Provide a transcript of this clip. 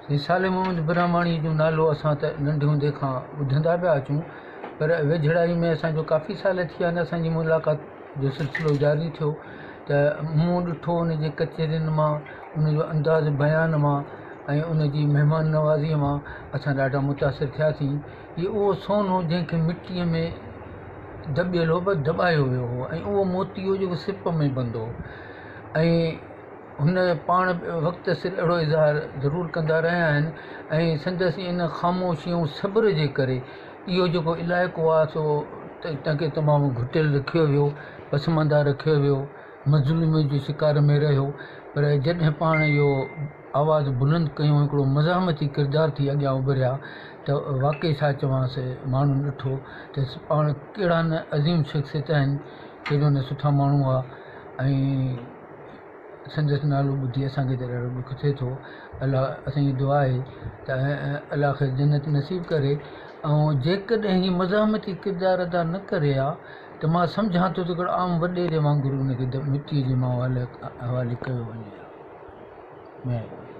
سائين صالح محمد برهماڻيء جو نالو اسان ته ننڍي هوندي کان ٻڌندا پيا اچون پر ويجهڙائي ۾ اسان جو ڪافي سال ٿي ويا آهن اسان جي ملاقات جو سلسلو جاري ٿيو ته مون ڏٺو ان جي ڪچهرين مان ان جو انداز بيان مان ۽ ان جي مهمان نوازيء مان اسان ڏاڍا متاثر ٿياسين. هي اهو سون هو جنهن کي مٽيء ۾ دٻيل هو پر دٻايو ويو هو ۽ اهو موتي هو جيڪو سپ ۾ بند هو ۽ هن پاڻ به وقت سر اهڙو اظهار ضرور ڪندا رهيا آهن ۽ سندس ان خاموشي ۽ صبر جي ڪري اهو جيڪو علائقو آهي سو تنهن کي تمام گهٽيل رکيو ويو پسمانده رکيو ويو مظلوميت جي شڪار ۾ رهيو پر جڏهن پاڻ اهو آواز بلند ڪيو هڪڙو مزاحمتي ڪردار ٿي اڳيان اڀريا ته واقعي ڇا چوانس ماڻهن ڏٺو ته پاڻ ڪهڙا نه عظيم شخصيت آهن ڪيڏو نه سٺا ماڻهو هئا ۽ سندس نالو ٻڌي اسان کي ته ڏاڍو ڏک ٿئي ٿو. الله اسان جي دعا آهي ته الله کيس جنت نصيب ڪري ۽ جيڪڏهن هي مزاحمتي ڪردار ادا نه ڪري ها ته مان سمجهان ٿو ته هڪڙو عام وڏيري وانگر ان کي مٽيء جي حوالي ڪيو وڃي ها. مهرباني.